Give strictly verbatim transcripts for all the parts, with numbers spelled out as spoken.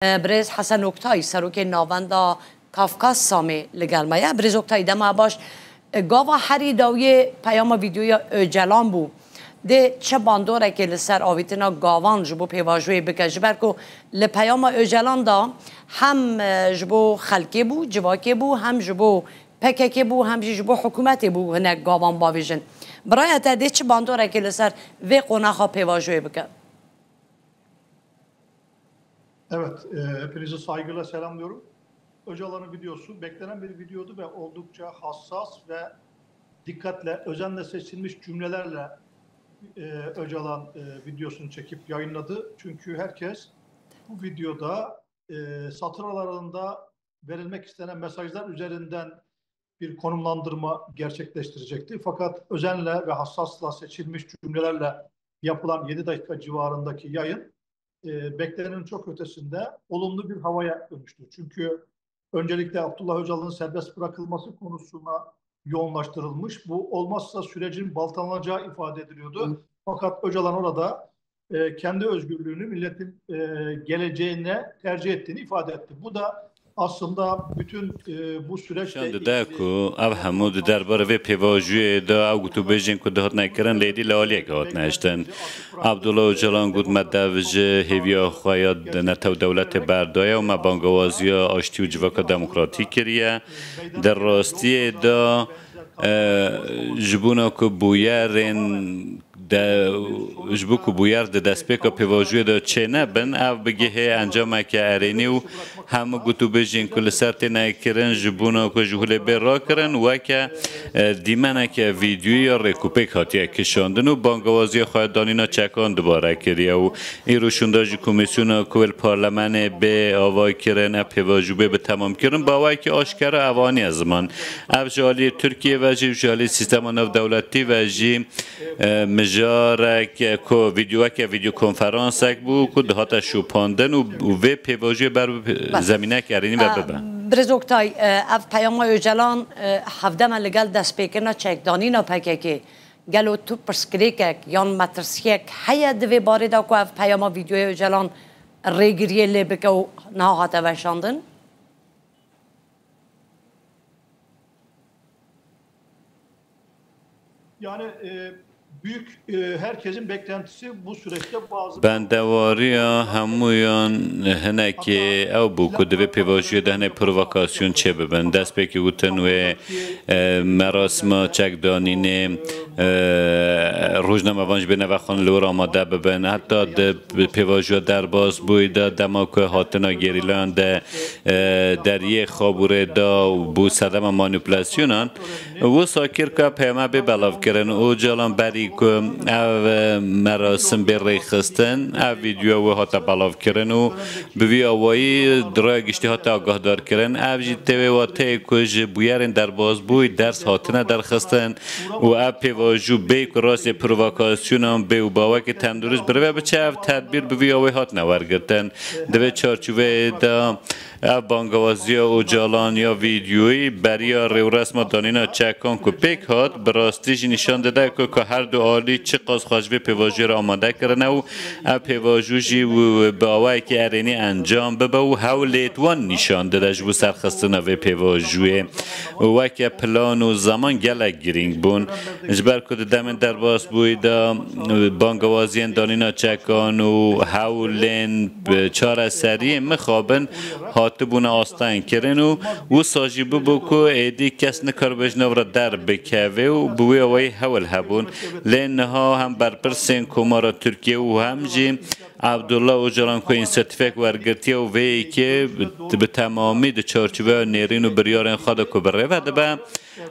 Birêz Hesen Oktay, serokê Navenda Kafkas Samê li gel me ye. Birêz Oktay, dema baş. Gava herî dawiyê peyama vîdyoya Ocalan bû. Dê çi bandorekê li ser avîtina gavan ji bo pêvajoyê bike? Ji ber ku li peyama Ocalan de hem, e, ji bo xelkê bû, civakê bû, hem ji bo P K K bû, hem jî ji bo hikûmetê bû hinek gavan bavêjin. Bi raya te dê çi bandorekê li ser vê qonaxa pêvajoyê bike? Evet, e, hepinizi saygıyla selamlıyorum. Öcalan'ın videosu beklenen bir videodu ve oldukça hassas ve dikkatle, özenle seçilmiş cümlelerle, e, Öcalan, e, videosunu çekip yayınladı. Çünkü herkes bu videoda, e, satır aralarında verilmek istenen mesajlar üzerinden bir konumlandırma gerçekleştirecekti. Fakat özenle ve hassasla seçilmiş cümlelerle yapılan yedi dakika civarındaki yayın, e, beklenenin çok ötesinde olumlu bir havaya dönüştü. Çünkü öncelikle Abdullah Öcalan'ın serbest bırakılması konusuna yoğunlaştırılmış. Bu olmazsa sürecin baltalanacağı ifade ediliyordu. Fakat Öcalan orada, e, kendi özgürlüğünü, milletin, e, geleceğine tercih ettiğini ifade etti. Bu da aslında bütün, e, bu süreçle... Nîşan dide ku ev hemû di derbarê vê pêvajoyê de ew gotûbêjên ku dihatine kirin lê dî li aliyekê hatine hiştin. Abdullah Ocalan got, me dev ji hêviya xwe ya netew dewletê berdaye û me bangewaziya aştî û civaka demokratîk kiriye. Di rastiyê de, e, ji bona ku bûyerên de, ji bo ku bûyer di destpêka pêvajoyê de çênebin, ev bigihê encameke erênî û hemû gotûbêjên ku li ser têne kirin ji bona ku ji holê bê rakirin, weke, e, dîmeneke vîdyoyî ya rêkûpêk hatiye kişandin û bangewaziya xwe ya danîna çekan dubare kiriye û îro şûnda ji komîsyona ku li parlemenê bê ava kirin, ev pêvajo bê bi temam kirin, bi awayekî aşkera ev aniye ziman. Ev ji aliyê Tirkiyê ve jî û ji aliyê sîstema navdewletî ve jî, e, mijarek, e, ku vîdyoyeke vîdyokonferansek bû ku dihate şopandin û, û vê pêvajoyê ber bi zemînek erênî ve bibe. Birêz Oktay, e, ev peyama Ocalan, e, hevdeme li gel destpêkirina çekdanîna P K K. Gelo tu pirsgirêkek yan metirsiyek heye di vê barê de ku ev peyama vîdyoya Ocalan rêgiriyê lê bike û niha hate veşandin? Yani, e, büyük, e, herkesin beklentisi bu süreçte bazı... Bendewariya hemûyan hinekî ew bû ku di vê pêvajoyê de hinek provokasyon çêbibin. Destpêkî gotin wê, e, merasima çekdanînê, e, rojnamevan ji bê nevexan li wir amade bibin. Heta di pêvajoya derbasbûyî de dema ku hatina gerîlayan de, e, deriyê Xabûrê de bû sedema manîpulasyonan. Wisa kir ku peyama bê belavkirin. Ocalan berî ku ev merasim bê rêxistin, ev vîdyoya wê hate belavkirin û bi vî awayî di raya giştî hate agahdarkirin. Ev jî tê wê wateyê ku ji bûyerên derbasbûyî ders hatine derxistin û ev pêvajo bê ku rastê provokasyonan bê û bawekî tendurist bi rê ve biçe, ev tedbîr bi vî awayî hatine wergirtin. Di vê çarçoveyê de ev bangewaziya Ocalan ya vîdyoyî beriya rêwresma danîna çekan ku pêk hat, bi rastî jî nîşan dide ku, ku her du alî çiqas xwe ji vê pêvajoyê re amade kirine û ev pêvajo jî û bi awayekî erênî encam bibe û hewlêt wan nîşan dide ji bo serxistina vê pêvajoyê. Û weke plan û zeman gelek girîng bûn. Ji ber ku di demên derbasbûyî de, e, bangewaziyên danîna çekan û hewlên, e, çareseriyê mixabin hatibûne astengkirin û wisa jî bibû ku êdî kes nikaribe ji nav re derbikeve û bi wê awayî hewl hebûn. Lê niha hem berpirsên Komara Tirkiye û hem jî Abdullah Ocalan ku însiyatîfek wergirtiye û vê yekê bi, bi temamî di çarçoveya nêrîn û biryarên xwe de ku bi rê ve dibe,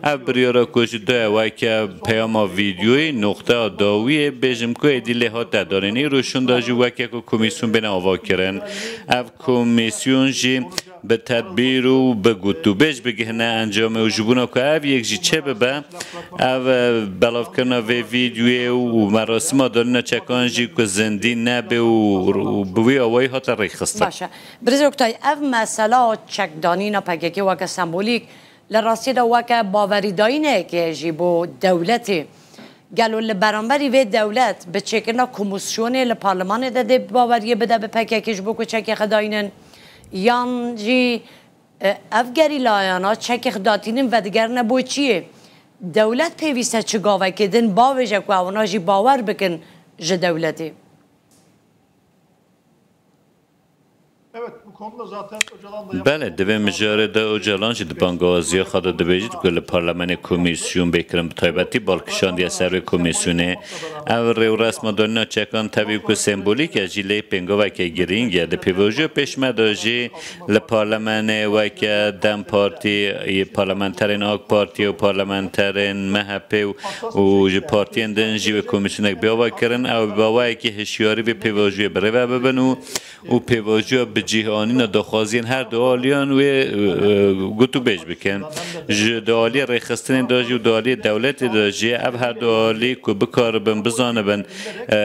ev biryara ku ji doya weke peyama vîdyoyî noqteya dawiyê bêjim ku êdî lê hate danîn. Îro şûnda jî weke ku komîsyon bêne avakirin. Ev komîsyon jî bi tedbîr û bi gotûbêj bigihine encamê û ji bona ku ev yek jî çêbibe, ev, e, belavkirina vê vîdyoyê û merasima danîna çekan jî ku zindî nebe û, û bi wî awayî hate rêxistin. Baş e. Birêz Oktay, ev mesela çekdanîna P K K weke sembolîk, li rastiyê de weke bawerîdayîneke jî bo dewletê. Gelo li beramberî vê dewlet bi çêkirina komîsyonê li parlemanê de dê baweriyê bide bi P K K ji bo ku çekê xwe dayînin? Yan jî, e, ev gerîlayana çekê xwe datînin vedigerine bo çiyê? Dewlet pêwîste çi gavekê din bavêje ku ewna jî bawer bikin ji dewletê? Evet, bu konuda zaten Öcalan da Belê, di vê mijarê de Ocalan jî di bangawaziya xwe de dibêjit ku li parlamenê komîsyon bê kirin, bi taybetî bal kişandiye ser wê komîsyonê. Ev rêwresma danîna çekan tevî ku sembolîk e jî lê pêngaveke girîng e. Di pêvajoya pêş me de jî li parlamenê weke DEM Partî, parlamenterên AK Partî û parlamenterên MHP û, û ji partiyên din jî wê komîsyonek bê ava kirin. Ew bi awayekî hişyarî vê pêvajoyê birêve bibin û û pêvajoya bi cih anîna daxwaziyên her du aliyan wê, e, gotûbêj bikin. Ji di aliyê rêxistinên de jî û di aliyê dewletê de jî ev her du alî ku bikaribin, bizanibin, e,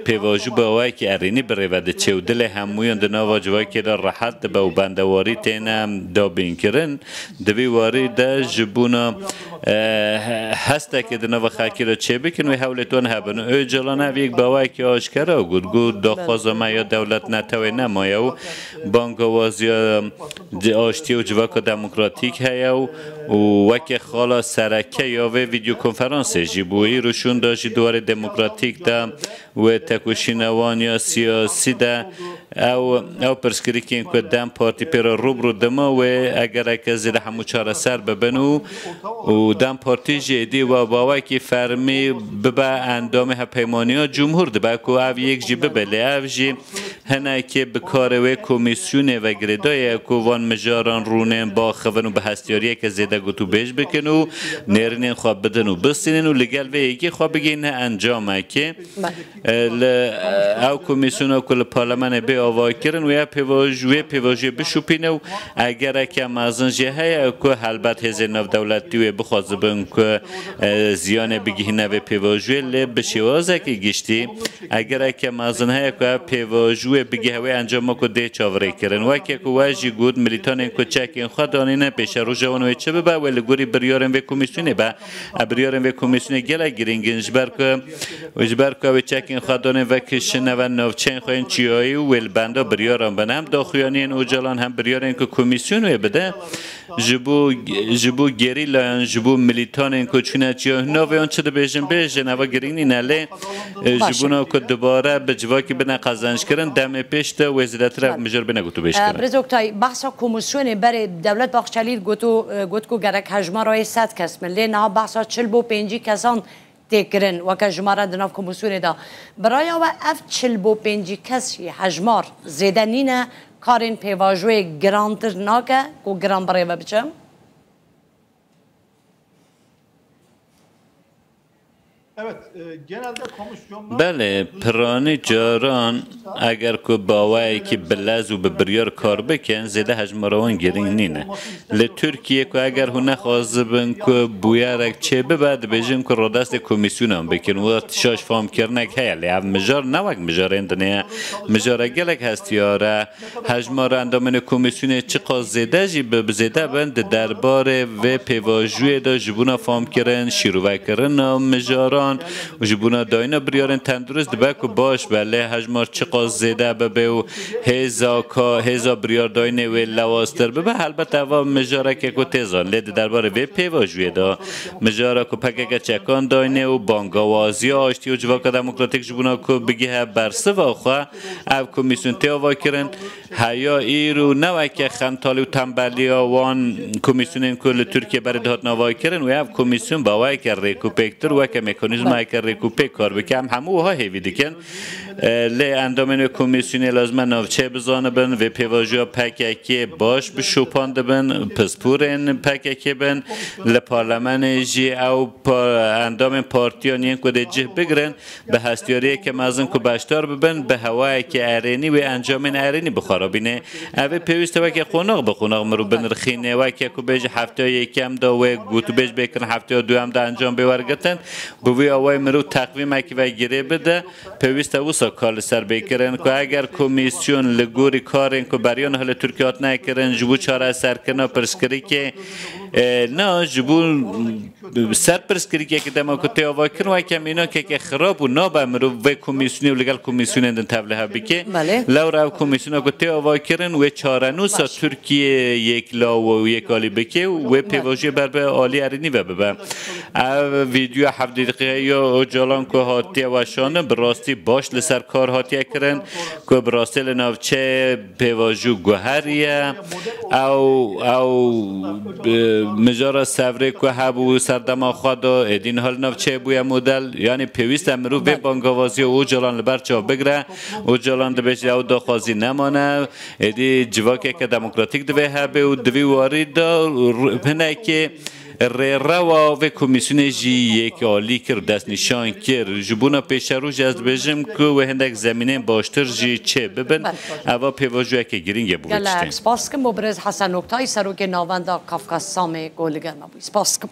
pêvajo bi awayekî erênî birêve diçe û dilê hemûyan di nava civakê de rehet dibe û bendewarî têne dabînkirin. Di vî warî de ji bona e, hestekê di nava xelkê de çêbikin, wê hewlê wan hebin. Ocalan ev yek bi awayekî aşkera got, got, daxwaza me ya dewlet netewê nemaye û bangawaziya di aştiyê û civaka demokratîk heye û, û weke xala sereke ya vê vîdeokonferansê jî bû. Îro şûnda jî di warê demokratîk de wê tekoşîna wan ya siyasî de Ew, ew pirsgirêkên ku DEM Partî pê re rû bi rû dima wê egereke zêde hemû çareser bibin û, û DEM Partî jî êdî we bawekî fermî bibe endamê Hevpeymaniya Cumhur dibe ku ev yek jî bibe. Lê ev jî hinekê bi karê wê komîsyonê ve girêdayî ye ku van mijaran rûnên baxivin û bi hestiyariyeke zêde gotûbêj bikin û nêrînên xwe bidin û bistînin û li gel vê yekê xwe bigihîne encamekê. Belê. E, li, e, ew komîsyona ku li parlamenê bê avakirin, wê pêvaj-, wê pêvajoyê bişopîne û egereke mezin jî heye ku helbet hêzên navdewletî wê bixwazibin ku, e, ziyanê bigihîne vê pêvajoyê, lê bi şêwazekî giştî egereke mezin heye ku ev pêvajoyê bigihe wê encama ku dê çavirêkirin. Weke ku we jî got, milîtanên ku çekên xwe danîne pêşeroja wan wê çi bibe, wê li gorî biryarên vê komîsyonê be. Ev biryarên vê komîsyonê gelek girîng in, ji ber ku, ji ber ku ew ê çekên xwe danê vekişin, nava navçeyên xwe yên çiyayî û wê li benda biryaran bin. Hem daxuyaniyên Ocalan hem biryarên ku komîsyon wê bide, ji bo, ji bo gerîlayan, ji bo milîtanên ku çûne çiyayî, navê wan çi dibêjin bêjin, eva girîng nîne, lê, e, ji bona ku dubare bi civakî bine qezenckirin, demê pêş de wê zêdetir ev mijar bine gotûbêjkirin. Birêz Oktay, behsa komîsyonê berê Dewlet Bahçelî goto, e, got ku gerek hejmarayê sed kes bin. Lê niha behsa çil bo pêncî kesan tê kirin weke jimare di nav komîsyonê de. Bi raya we ev çil bo pêncî kes jî hejmar zêde nîne, karên pêvajoyê girantir nake ku giran birêve biçe? Evet, e, genelde komisyonlar Belê, piranî caran eger ku bi awayekî bi lez û bi biryar kar bikin, zêde hejmara wan girîng nîne. Li Tirkiyê ku eger hûn nexwazibin ku bûyerek çê bibe, dibêjin ku radestê komîsyonan bikin. Wê şaş famkirinek heye, lê ev mijar ne wek mijarên dinê ye. Mijara gelek hestiyar e. Hejmara endamên komîsyonê çiqas zêde jî bi, bi zêde bin, di derbarê vê pêvajoyê de ji bona famkirin, şîrovekirina mijaran û ji bona dayîna biryarên tendurist dibe ku baş be, lê hejmar çiqas zêde bibe û hêza ka, hêza biryardayînê wê lewaztir bibe, helbet eva mijareke ku tê zanîn. Lê di derbarê vê pêvajoyê de, mijara ku P K K çekan dayînê û bangawaziya aştî û civaka demokratîk ji bona ku bigihe bersiva xwe, ev komîsyon tê avakirin. Heya îro ne weke xentalî û tembeliya wan komîsyonên ku li Tirkiye berê dihatin avakirin, wê ev komîsyon bi awayeke rêkûpêktir, weke mekanîzmayeke rêkûpêk kar bike. Em hemû wiha hêvî dikin. E, lê endamên wê komîsyonê lazim e navçeyê bizanibin, vê pêvajoya P K K baş bişopandibin, pisporên P K K bin, li parlamenê jî ew pa-, endamên partiyan yên ku dê cih bigrin, bi hestiyariyeke mezin ku beşdar bibin, bi hewayeke erênî wê encamên erênî bi xwe re bîne. Ev ê pêwîst e weke qonax bi qonax mirov binirxîne, weke ku bêje hefteya yekem de wê gotûbêj bê kirin, hefteya duyem de encam bê wergitin. Bi vî awayî mirov teqvîmekî ve girê bide, pêwîst e wisa kar li ser bê kirin ku eger komîsyon li gorî karên ku beriya niha li Tirkiye hatine kirin ji bo çareserkirina pirsgirêkê, E, na, ji bo serpirsgirêkeke dema ku tê avakirin, weke mînakeke xirab û nabe mirov vê komîsyonê û li gel komîsyonên din tevlihev bike. Belê. Lewra ev komîsyona ku tê avakirin, wê çarenûsa Tirkiye yekla û yekalî bike û wê Belê. pêvajoyê ber bi alî erênî ve bibe. Ev vîdyoya hevdî deqîqeya Ocalan ku hatiye weşandin, bi rastî baş li ser kar hatiye kirin, ku bi rastî li navçeyê pêvajo guheriye. Ew, ew, e, mijara sevrê ku hebû serdema xwe de, êdî niha li navçeyê bûye model. Yanî pêwîst e mirov vê Belê. bangavaziyê Ocalan li ber çav bigire. Ocalan dibêje ew daxwazî nemane. Êdî civakeke demokratîk divê hebe û di vî warî de r-, hinekê rêrewa vê komîsyonê jî yekalî kir, destnîşan kir. Ji bona pêşerojê ez dibêjim ku wê hindek zemînên baştir jî çê bibin. Belê. Eva pêvajoyeke girîng e bo vê Gelek tiştê. spas kim bo birêz Hesen Oktay, serokê navenda Kafkas Samê ku li gel me bûyî. Spas kim.